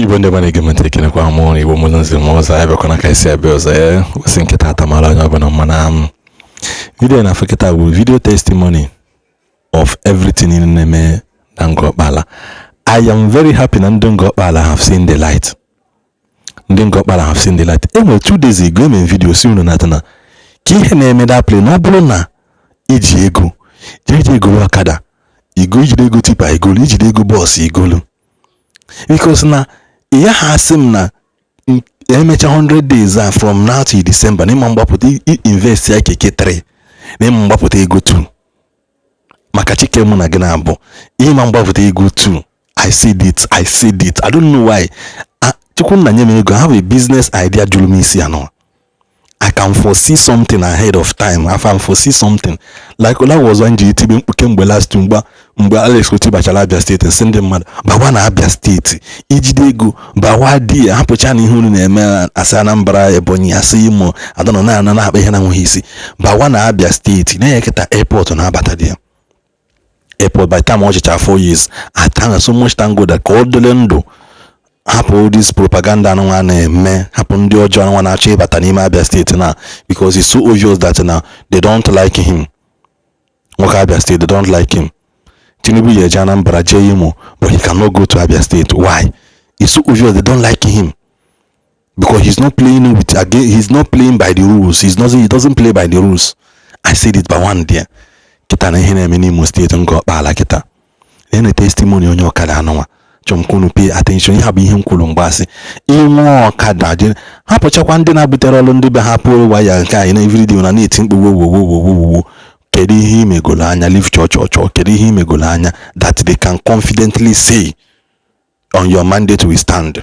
Igbo ndị ọma na-ege m ntị, ekenekwa m ụnụ. Igbo mụrụ nze m ọzọ, anyị bịakwana ka esi abịa ọzọ. Ya kwesị nkịta atamara onye ọbụla mma. Na video na afọ bụ video testimony of everything na-eme na Ngọkpala. I am very happy na ndị Ngọkpala have seen the light. Ndị Ngọkpala have seen the light. E nwere 2 days ago eme video si unu nata na ka ihe na-eme that play na ọ bụrụ na iji ego jee jee goro ọkada igo, ijide ego tipper igolu, ijide ego bus igolu, because na ya ha asị m na emecha 100 days a from now till December na ịma mgbapụta invest ya keke 3 na ịma mgbapụta ego 2 maka chike mụ na gị na-abụ ịma mgbapụta ego 2. I said it, I said it. I don't know why. Chukwunna nye m ego, I have a business idea juru m isi anọ. I can foresee something ahead of time. I can foresee something like that was when ji tibe mkpu kemgbe last mgbe Alex Oti bachara Abia Steeti, nsị ndị mmadụ bawa na Abia Steeti, ijide ego bawa di ya, hapụcha na ihe unu na-eme, asị Anambra, Ebonyi, asị Imo, adọnọ na ana na-akpa ihe na-enweghị isi. Bawa na Abia Steeti na-enye kịta airport na-abata di ya airport. By the time ọ chịcha 4 years, I thank so much, thank God that ka ọ dịrị ndụ, hapụ this propaganda anụnwa na-eme, hapụ ndị ọjọọ anụnwa na-achọ ịbata n'ime Abia Steeti na, because it's so obvious that na they don't like him. Nwoke Abia State, they don't like him. Tinubu ya eje Anambra, jee Imo, but he cannot go to Abia State. Why? It's so obvious they don't like him because he's not playing with again, he's not playing by the rules. He doesn't play by the rules. I said it by one day. Kịta na ihe na-eme n'Imo Steeti, Ngọkpala kịta na testimony onye ọkada anụnwa chọrọ m ka unu pay attention. Ihe a bụ ihe m kwuru mgbasị inwe ọkada je hapụchakwa ndị na-butere ọrụ ndị be ha pụrụ waya nke anyị na everyday na na-eti mkpu wo wo wo wo wo wo. Kedu ihe imegolo anya leave chọọ chọọ chọọ? Kedu ihe imegolo anya that they can confidently say, "On your mandate we stand"?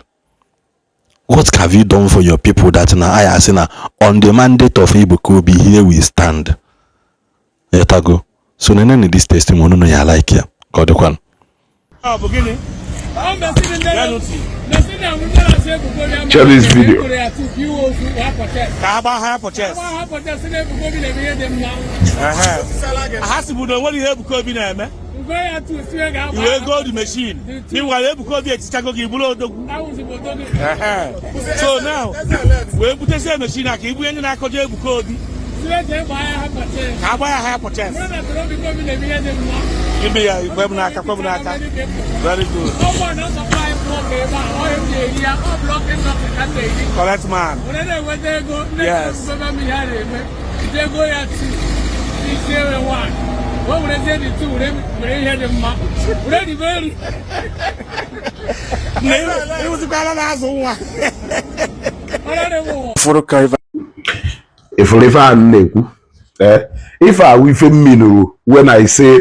What have you done for your people that na I asị na on the mandate of Ebuka Obi, here we stand? Yetago so nene this testimony unu ya like ya ka ọ dịkwanụ. Ọ bụ gịnị? Share this video. Ka ha gbaa hire purchase. Ehe. Ha si bụ na onwere ihe Ebuka Obi na-eme iwe gold machine ịwara Ebuka Obi etichago gị bụrụ odogwu. Ehe. So now wee butezie machine a ka ibunye ndị na-akọjọ Ebuka Obi ka a gbaa ya hire purchase. Ime ya kwe m n'aka, kwe m n'aka. Very good. Correct man. Yes. Ego ya tu isi ewe one o werezie dị tu were were ihe dị mma were ribe eri. Na ịwụzikwala na-azụ nwa. Ọrịa ụwa. Fụrụ ka ife. Ifuru ife a m na-ekwu, ife a wụ ife m minuru when I say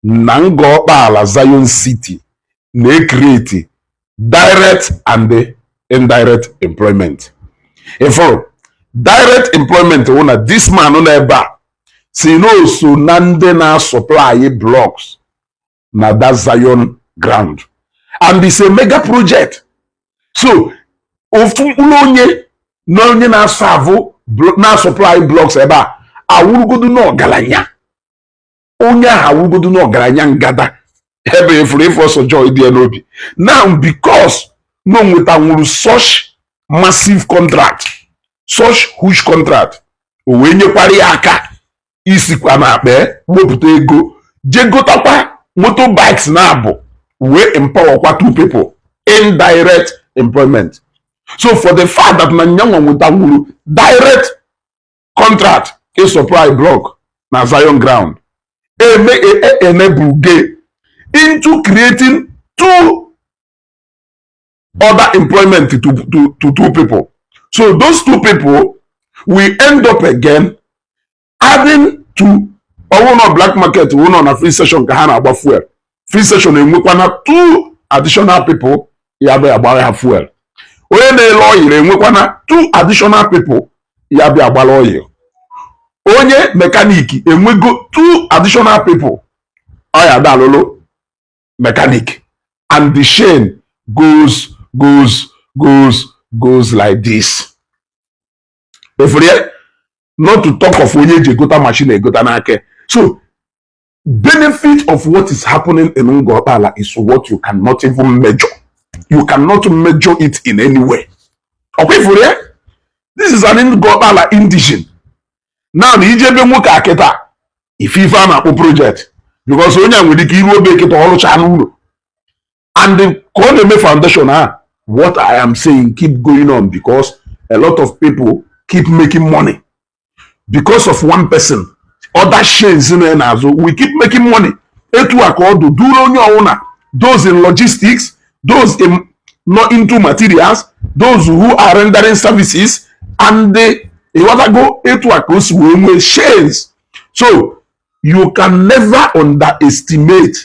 na Ngọkpala Zion City na-ecreate direct and indirect employment. Ifuru direct employment wụ na this man nọ ebe a si na o so na ndị na-supply blocks na that Zion ground, and it's a mega project. So ofu mkpụrụ onye na onye na-asavụ na-supply blocks ebe a awụrụgodu n'ọgaranya, onye ahụ awụrụgodu n'ọgaranya ngada ebe efuru ife ọsọ joy dị ya n'obi now, because na o nwetanwuru such massive contract, such huge contract, o wee nyekwara ya aka isikwa na akpa wepụta ego jee gotakwa motorbikes na abụ wee empowerkwa two people, indirect employment. So for the fact that na nyanwa nwetanwuru direct contract a supply block na Zion ground, eme enable ge into creating two other employment to two people. So those two people will end up again adding to ọwụ nọ black market, wụ nọ na free station ka ha na-agba fuel. Free station enwekwana two additional people ya bịa agbara ha fuel. Onye na-ele oil enwekwana two additional people ya bịa agbara oil. Onye mechanic enwego two additional people ọ ya ada alụlụ mechanic, and the chain goes, goes, goes, goes like this. Efurie, not to talk of onye eji egota machine egota n'aka. So benefit of what is happening in Ngọkpala is what you cannot even measure. You cannot measure it in any way. Ọkwa ifuru ya? This is an Ngor Okpala indigene. Now na ije ebe nwoke a kịta, ife a na-akpọ project, because onye a nwere ike iru obe kịta ọrụcha n'ụlọ and ka ọ na-eme foundation a. What I am saying keep going on because a lot of people keep making money because of one person. Other chains nọ n'azụ, we keep making money. Etu a ka ọ dụ duru onye ọwụna, those in logistics, those in not into materials, those who are rendering services and the ịghọtago, etu a ka o si wee nwee chains. So you can never underestimate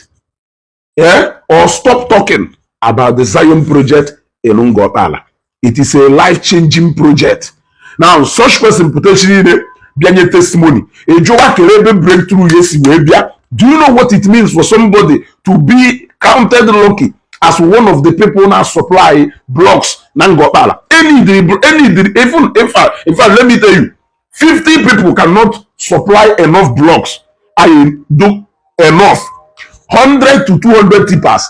or stop talking about the Zion project in Ngor Okpala. It is a life-changing project. Now, such person potentially bịa nye testimony. Ejụwa kere ebe breakthrough ya si wee bịa. Do you know what it means for somebody to be counted lucky as one of the people now supply blocks na Ngor Okpala? Any, even in fact, let me tell you, 50 people cannot supply enough blocks. I do enough. 100 to 200 tippers.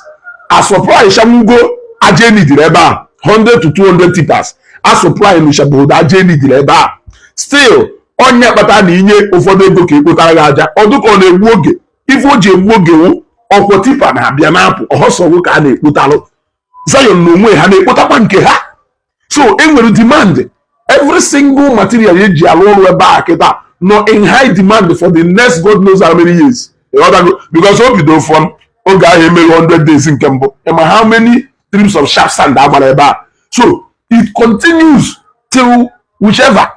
A supply shamugo aja enidiri ebe a, 100 to 200 tippers. A supply nushabodo aja enidiri ebe a. Still, onye kpata na inye ụfọdụ ego ka ekpotara gị aja, ọ dịka ọ na-egbu oge. Ife o ji egbu oge wụ ọkwọ tipper na-abịa na-apụ ọhọsọgụ ka a na-ekpotalụ. Zion na onwe ha na-ekpotakwa nke ha. So e nwere demand. Every single material eji alụ ọrụ ebe a kịta nọ in high demand for the next God knows how many years. Ịghọtago? Because o bido from oge ahụ emeghe 100 days nke mbụ, ịma how many trips of sharp sand agbara ebe a. So it continues till whichever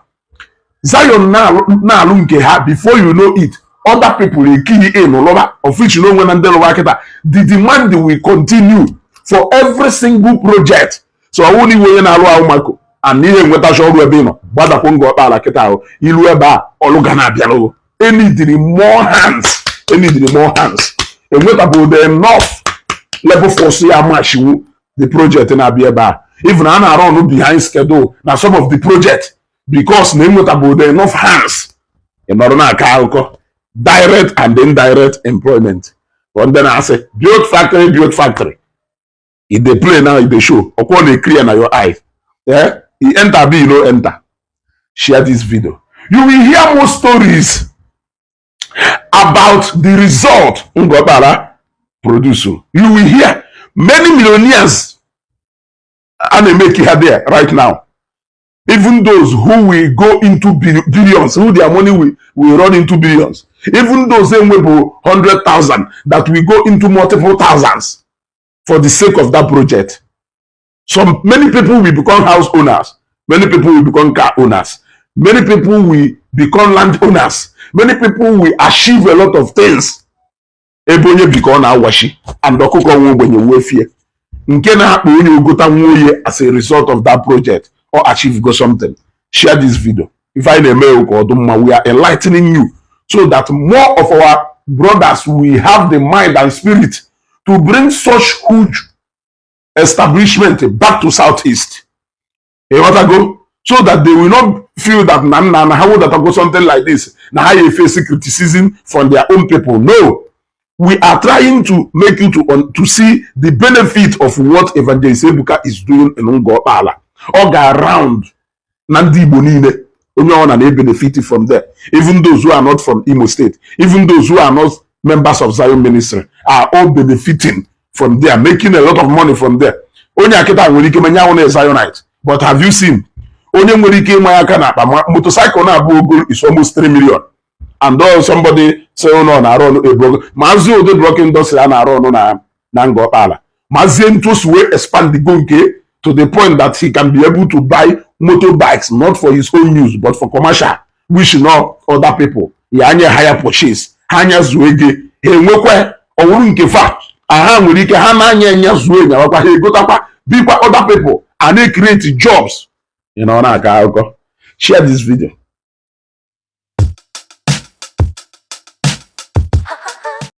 Zion na-alụ nke ha. Before you know it, other people ekighị in lụba, of which no onwe na ndị lụba kịta. The demand will continue for every single project. So ọ bụrụ na iwe onye na-alụ ahụ mako and ihe enwetacha ọrụ ebe ị nọ, gbadakwo Ngor Okpala kịta ahụ ilu ebe a, ọlụ ga na-abịalụgo. Enidiri more hands, enidiri more hands. Enwetabụdo enough labor force ya mashiwu the project na-abịa ebe a. Even a na-arụ ọnụ behind schedule na some of the project because na enwetabụdo enough hands. Ị nọrọ na-akọ akụkọ direct and indirect employment for ndị na-asị build factory, build factory. E dey play now, e dey show. Ọkwọ na clear na your eye. Eh, e enter be you no enter. Share this video. You will hear more stories about the result Ngor Okpala produce. You will hear many millionaires a na-emeki ha there right now, even those who will go into billions, who their money will run into billions, even those enwebụ 100,000 that will go into multiple thousands for the sake of that project. Some many people will become house owners, many people will become car owners, many people will become land owners, many people will achieve a lot of things. Ebe onye bi ka ọ na-awashi, and ọkụkọ nwa ogbenye wee fie nke na-akpa onye ogota nwa oye as a result of that project or achieve go something. Share this video. Ife anyị na-eme ka ọ dị mma, we are enlightening you so that more of our brothers will have the mind and spirit to bring such huge establishment back to Southeast. Ịghọtago? So that they will not feel that na nna na ha wụdatago something like this, na ha ya face criticism from their own people. No, we are trying to make you to see the benefit of what Evangelist Ebuka is doing in Ngor Okpala. Ọ ga-round na ndị Igbo niile, onye ọ na na-benefit from there. Even those who are not from Imo State, even those who are not members of Zion Ministry are all benefiting from there, making a lot of money from there. Onye akịta nwere ike menye ahụ na Zionite, but have you seen onye nwere ike ịma ya aka n'akpa motorcycle na-abụ ogo is almost 3 million, and though somebody say ụlọ na-arụ ọnụ ebrogo mazi ụdị block industry a na-arụ ọnụ na Ngor Okpala, mazie ntu o wee expand go nke to the point that he can be able to buy motorbikes, not for his own use but for commercial, which not other people ya anya hire purchase ha anya zuo ego ha enwekwa ọwụrụ nke fa aha nwere ike ha na-anya enya zuo enyawakwa ha egotakwa bikwa other people a na-create jobs. Ị nọ na-akọ akụkọ. Share this video.